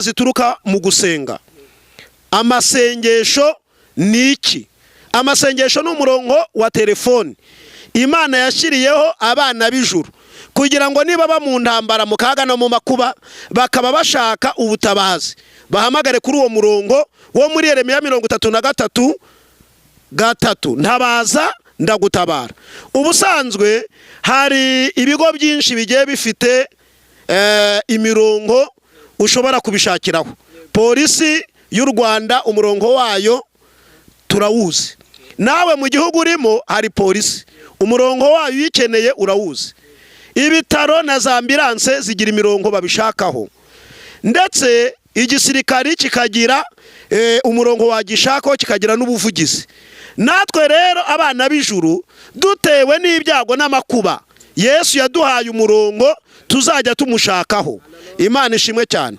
Zituruka mu gusenga. Amasengesho ni iki? Amasengesho ni umurongo wa telefoni Imana yashyiriyeho abana b'ijuru kugira ngo niba ba mu ntambara, mu kaga no mu makuba, bakaba bashaka ubutabazi, bahamagare kuri uwo murongo wo muri Yeremiya 33:3: "Ntabaza, ndagutabara." Ubusanzwe hari ibigo byinshi bigiye bifite imirongo ushobora kubishakiraho. Polisi y'u Rwanda, umurongo wayo turawuzi. Nawe mu gihugu urimo hari polisi, umurongo wayo uyikeneye urawuzi. Ibitaro na za ambulance zigira imirongo babishakaho, ndetse igisirikari kikagira umurongo wagishakaho, kikagira n'ubuvugizi. Natwe rero abana b'ijuru, dutewe n'ibyago n'amakuba, Yesu yaduhaye umurongo tuzajya tumushakaho. Imana ishimwe cyane.